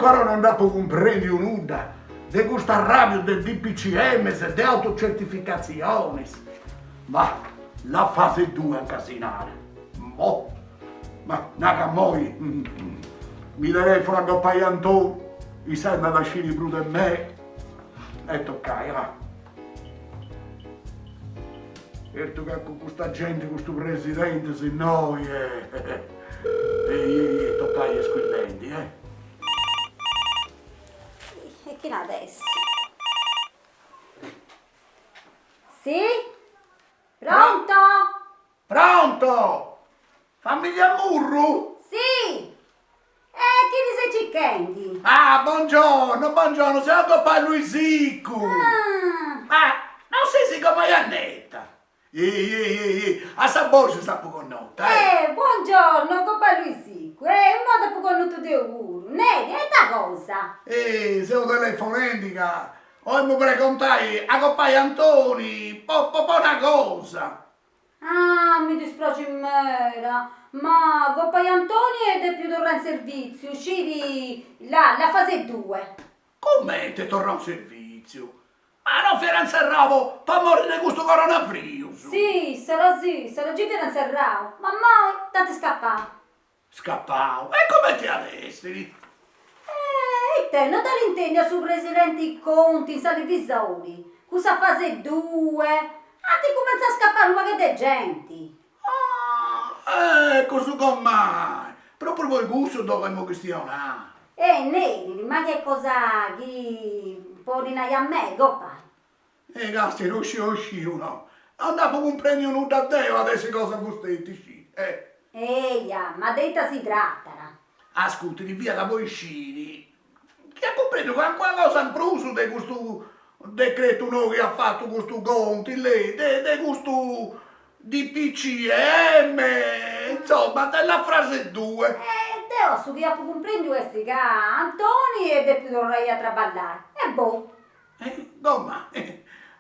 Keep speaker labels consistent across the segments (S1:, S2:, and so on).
S1: però non nd'apu cumprendiu nudda de custu arrabiu de DPCMs e de autocertificatzionis. Ma la fase due anca si narat. Boh! Ma naca immoi mi telefono a gopai Antoni, issa nd'at a sciri prus de mei. E tocai, ah. Certu ca cun custa genti, custu presidenti, si innoi e e tocai est squillendi, eh.
S2: E chini at essi? Si? Pronto?
S1: Pronto! Famiglia Murru?
S2: Si! E chini seis circhendi?
S1: Ah, bongiorno, bongiorno, seu gopai Luisicu!
S2: Ah!
S1: Ma non ses gomai Annetta? Ih, ih, ih, ih, a sa boxi s'apu connota,
S2: eh! Eh, buongiorno, gopai Luisicu, eh, imoi t'apu connotu deu puru, neri, e ita cosa?
S1: Eh, seu telefonendi ca 'olemu pregontai a gopai Antoni po po una cosa.
S2: Ah, mi dispraxit meda, ma gopai Antoni est depiu torrai in servitziu, scit, la, la fase due.
S1: Cumenti torrau in servitziu? Ma non fiat inserrau po po mori de custu coronavirus?
S2: Si, sara si, sara gei fiat inserrau, ma immoi dd'ant scappau.
S1: Scappau? E cumenti at essiri?
S2: Eh, ite, no dd'at intendiu a su presidenti Conti in s'alivisori? Cussa fase due, ant cumentzau a scappai unu pagheddu 'e genti.
S1: Ah, eccu su gomai! Propriu po cussu dd'olemu chistionai.
S2: Eh, neri, ma chi est cosa chi podit nai a mei, gopai?
S1: Eh, casti, no sciu, no sciu, no. Non nd'apu cumprendiu nudda deu, at essi cosa fusteti, scì, eh.
S2: Eia, ma de ita si tratat?
S1: Ascurtidi, fiat po isciri chi at cumprendiu calincuna cosa in prus de custu decretu nou chi at fatu custu Conti, lei, de de custu DPCM, insomma, della frase due.
S2: E deu su chi apu cumprendiu est ca Antoni est depiu torrai a traballai, e boh.
S1: Gomma,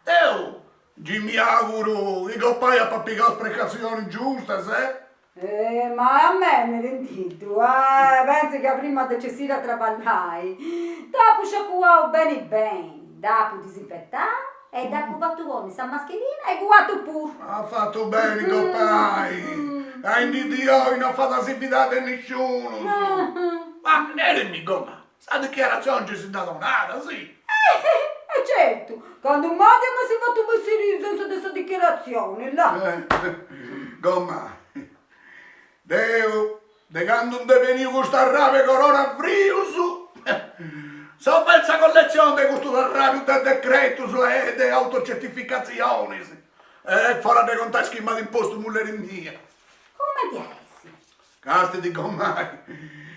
S1: deu gi mi auguru chi gopai apat pigau is precatzionis giustas, eh!
S2: Eh, ma a mei nerendiddu, eh, pentzi ca prima de nc'essiri a traballai, dd'apu sciacuau beni beni, dd'apu disinfetau e dd'apu fatu ponni sa mascherina e guantus puru.
S1: At fatu beni gopai, ca in dì di oi no fait a si fidai de nisciunus. Ma nerimi gomma, sa dichiaratzioni nci si dd'at donada, si?
S2: E certu, candu mai dd'emu essi fatu bessiri senza de sa dichiaratzioni, là!
S1: Gomma, deu, de candu nd'est beniu custu arrabiu 'e coronavirus, seu fendi sa colletzioni de custus arrabius de decretus e de autocertificatzionis, e fora de contai is chi m'at impostu mulleri mia.
S2: Cumenti at essi?
S1: Castidi gomai,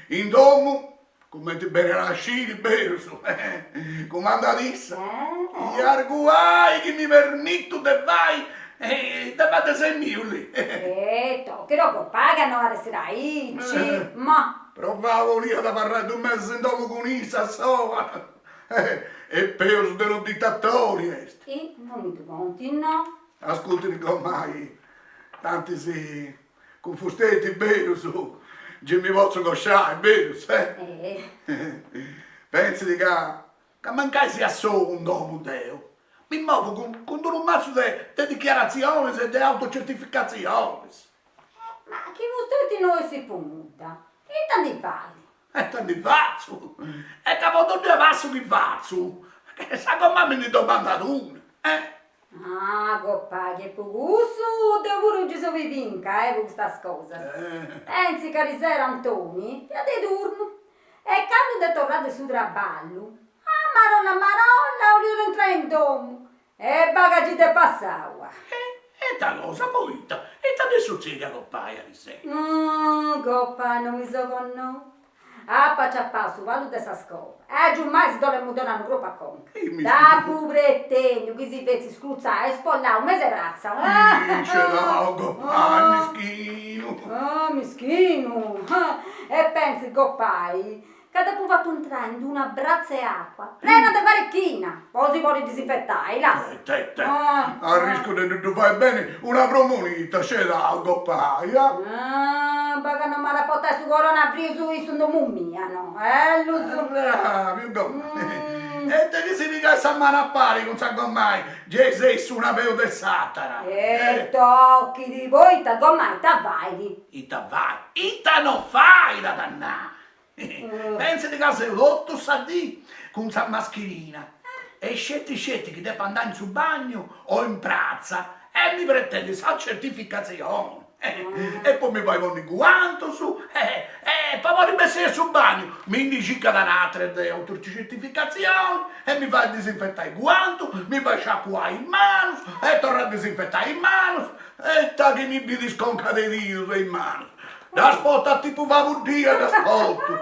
S1: in domu Cumenti beni as a sciri, berus, cumandat issa, i arguai chi mi permitu de fai, de fai de sei miu, lì.
S2: Eh, tochero gopai ca no at essiri aici, ma.
S1: Provau 'oliat abarrai dus mesis in domu cun issa a sola, e peus de unu ditatori est.
S2: E non mi ddu contis, no.
S1: Ascurtidi gomai, tantis Cun fusteti, berus, gei mi potzu cosciai, berus, eh? Pentzit ca ca mancai sia sou in domu deu, mi movu cun cun d'unu matzu de de dichiaratzionis e de autocertificatzionis.
S2: Ma chi fusteti no essit po nudda, ita ndi fait?
S1: Ita ndi fatzu? E ca po dònnia passu chi fatzu, sa gomai mi ndi domandat una, eh?
S2: Ah, gopai, chi est po cussu, deu puru nci seu pibinca, eh, po custas cosas. Pentzi ca arisero Antoni fiat de turnu e candu nd'est torrau de su traballu, a marolla a marolla 'oliat intrai in domu e paga gi dd'est passau.
S1: E ita cosa, poita? Ita dd'est sutzediu a gopai arisero?
S2: Gopai, non mi so connotu. Apu aciapau su palu de sa scova e agiumai si dd'olemu donai unu cropu a conca. Dd'apu pretèndiu chi si fessit scrutzau e spollau mes'e pratza.
S1: Scedau gopai, mischinu!
S2: Mischinu! E pentzit gopai. Ca dd'apu fatu intrai in d'una bratza 'e acua prena de varechina po si podi disinfetai, là.
S1: Te te te, arriscu de ddu fai beni una prumonita, scedau, gopai, ah.
S2: Ah, bah ca no m'at a portai su coronavirus issu in domu mia, no, ellus.
S1: Arrabiu, gomai. E ita chi si pigat sa manu a pari cun sa gomai, gei seis una peus de s'atara.
S2: E tochit, poita gomai ita fait?
S1: Ita fait? Ita no fait at a nai. Pentzit ca seu totu sa dì cun sa mascherina e sceti sceti chi depu andai in su bagnu o in pratza e mi pretendit sa certificatzioni e poi mi fait ponni guantus e po podi bessiri 'e su bagnu mi ndi circat un'atera de autocertificatzioni e mi fait disinfetai guantus, mi fait sciacuai is manus e torra a disinfetai is manus e ita chi mi bit is concas de didus e is manus Ddas portu tipu pabuddia ddas portu.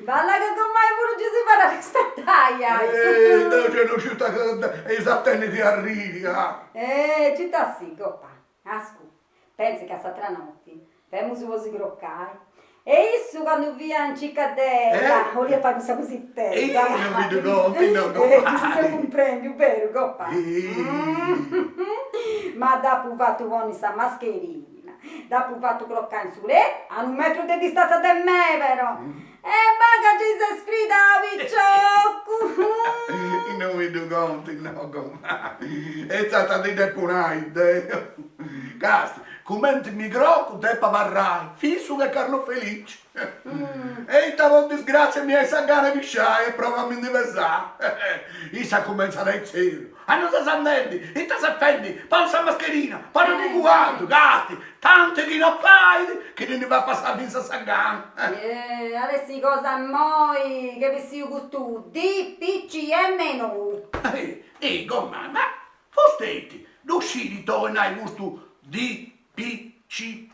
S2: Balla ca gomai puru gi si fait arrispetai ai.
S1: Eh deu gei no sciu ita eis a tenni de arriri ah.
S2: Eh cita si gopai, ascù, pentzi ca s'atra noti femus po si crocai e issu candu fiat in circa de 'oliat fai cussa cositedda.
S1: Eh non mi ddu conti no gopai.
S2: Gi si seu cumprendiu beru gopai. Ma dd'apu fatu ponni sa mascherina Dd'apu fatu crocai in su letu, a unu metru de distanza de mei però. E bah ca gei s'est fridau piciocu!
S1: Non mi ddu conti, no gomai. E intzà ita ti depu nai deu. Casti, cumenti mi crocu depu abarrai fissu che Carlo Felice. E ita po disgrazia mi 'enit sa gana 'e pisciai e provu a mi ndi pesai. Issa cumentzat a itzerriu, Aundi ses andendi, ita ses fendi, poni sa mascherina, poni su guantu, casti, tanti chi no fait chi ti ndi fait passai fintzas sa gana.
S2: Eh, at essi cosa immoi chi est bessiu custu DPCM nou.
S1: Eh, gomai, ma fusteti, ddu scit ita 'olit nai custu DPCM?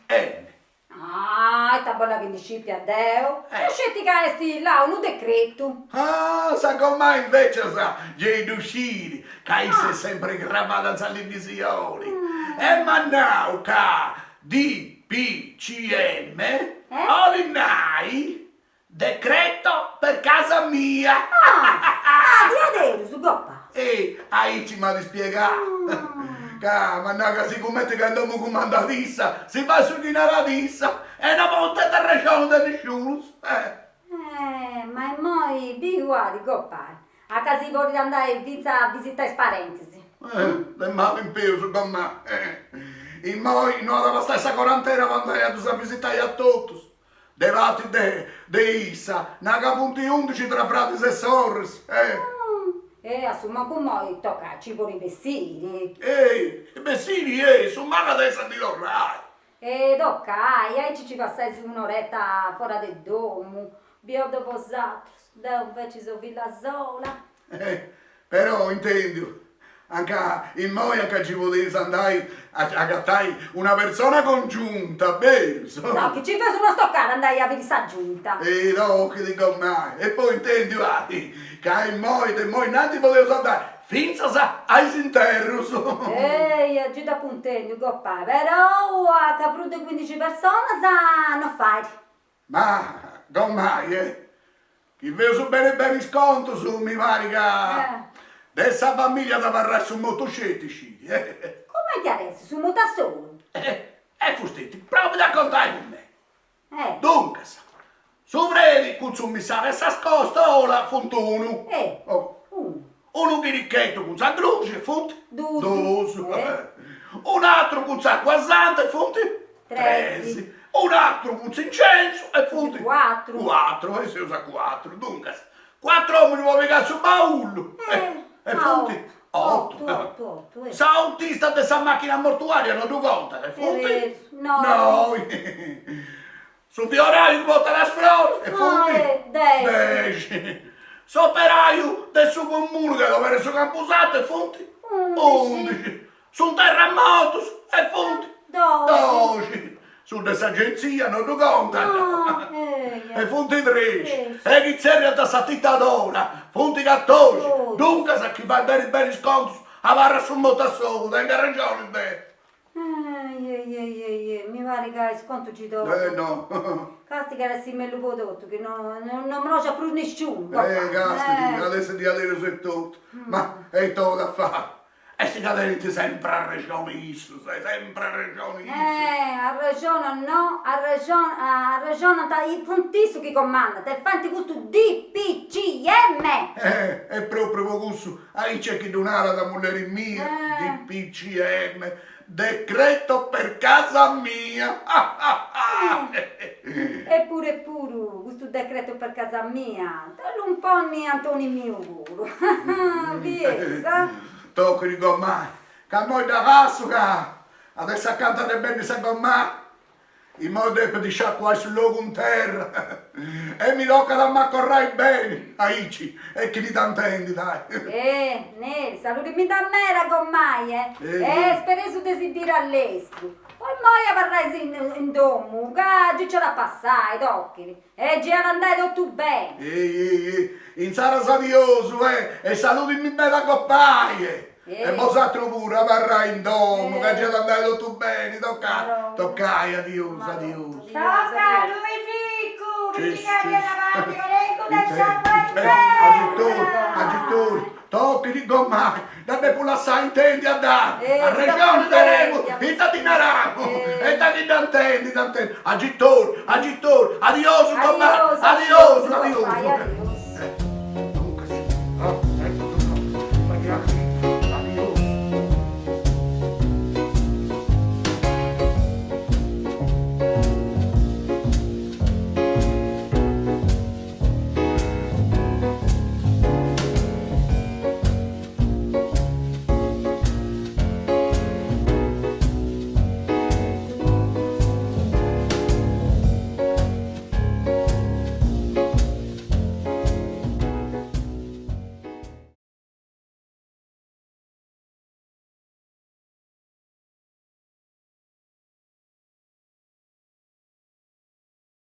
S2: Ah, ita bolit chi ndi scipia deu? Deu sceti ca est là unu decretu.
S1: Ah, sa gomai invecias gei ddu scit, ca issa est sempri cravada in sa televisioni. E m'at nau ca DPCM 'olit nai Decreto per casa mia!
S2: Ah, diaderus, gopa!
S1: E aici m'at spiegau, ca m'at nau ca sigumenti ca in domu cumandat issa, si fait su chi narat issa e no portat arrexonu de nisciunus.
S2: Eh, ma immoi biu at, gopai, a ca si podit andai fintzas a visitai is parentis.
S1: Eh, de malu in peus, gomai. Immoi no at a bastai sa corantena po andai a ddus a visitai a totus. De parti de de issa, nà ca funt undixi tra fradis e sorris, eh.
S2: E a su mancu immoi tocat a ci podi bessiri.
S1: Ei, bessiri ei, su malu at essi a ndi torrai.
S2: E tocai, aici ci passais un'oretta fora de domu, biaus bosatrus, deu inveci seu filla sola.
S1: Eh, però intendiu, anca immoi anca ci podeis andai a agatai una persona congiunta, berus?
S2: No, chi ci feus una stoccada andai a biri sa giunta.
S1: E no, chi ti gomai, e poi intendiu ah, ca immoi de immoi innanti podeus andai fintzas a is interrus.
S2: Eia, giu dd'apu intendiu, gopai, però a ca prus de cuindixi personas no fait.
S1: Ma, gomai, eh, chi feus beni beni is contus, mi parit ca de sa familia at abarrai su motu sceti, scidi, eh.
S2: Cumenti at essi, su motu a solu?
S1: E fusteti, provit a contai cun mei. Duncas, su predi cun su missali e sa scostola funt unu.
S2: Unu.
S1: Unu chirichettu cun sa gruxi e funt?
S2: Dus.
S1: Dus. Un'atru cun s'acua santa e funt?
S2: Tres.
S1: Un'atru cun s'incensu e funt?
S2: Cuatru.
S1: Cuatru, e seus a cuatru. Duncas, cuatru ominis po pigai su baullu. E funt?
S2: Otu. Otu, otu,
S1: otu. S'autista de sa machina mortuaria no ddu contat e funt?
S2: Noi.
S1: Noi. Su fioraiu chi portat is froris e funt dexi. S'operaiu de su comunu chi at oberri su campusantu e funt undixi. S'interramortus e funt doxi. Su de s'agentzia no ddu contat e funt trexi. E chi tzerriant sa titadora funt catodixi. Duncas chi fait beni beni is contus abarrat su motu a solu, tengu arrexoni deu.
S2: Ie ie ie, mi parit ca is contus gi torrant.
S1: Eh no.
S2: Casti ca at essi mellus po totu, chi no no mroxat prus nisciunu.
S1: Eh casti, at essi diaderus etotu. Ma e ita 'olit a fai? Est ca tenint sempri arrexoni issus, sempri arrexoni issus.
S2: Eh, arrexonant no, arrexonant, funt issus chi comandant e faint custu DPCM!
S1: Eh, e propriu po cussu, aici est chi ddu narat mulleri mia, DPCM, decreto per casa mia!
S2: Eppuru eppuru, custu decreto per casa mia, ddu imponni Antoni miu puru, bieus ah?
S1: Tochit gomai, ca immoi dda passu ca at essi acanta de benni sa gomai, immoi depit sciacuai su logu in terra e mi tocat a m'acorrai beni, aici e chini t'intendit, dai.
S2: Eh, Neri, saludimidda meda gomai eh, e spereus de si biri a lestru, po immoi abarrais in domu ca gi nc'at a passai, tochit, e gi at andai totu beni.
S1: Ei, ei, ei, insaras adiosu eh, e saludimi meda gopai eh. E bosatrus puru abarrai in domu ca gi at andai totu beni, tocai, tocai, adiosu, adiosu.
S3: Toca, Luisicu, pitica una parti calencuna sciacqua in terra.
S1: Agitori, agitori, tochit gomai, dda depu lassai intendi a dai, arrexoni tenemu, ita ti naramu, e ita chi dda intendi, dda intendi, agitori, agitori, adiosu gomai, adiosu, adiosu.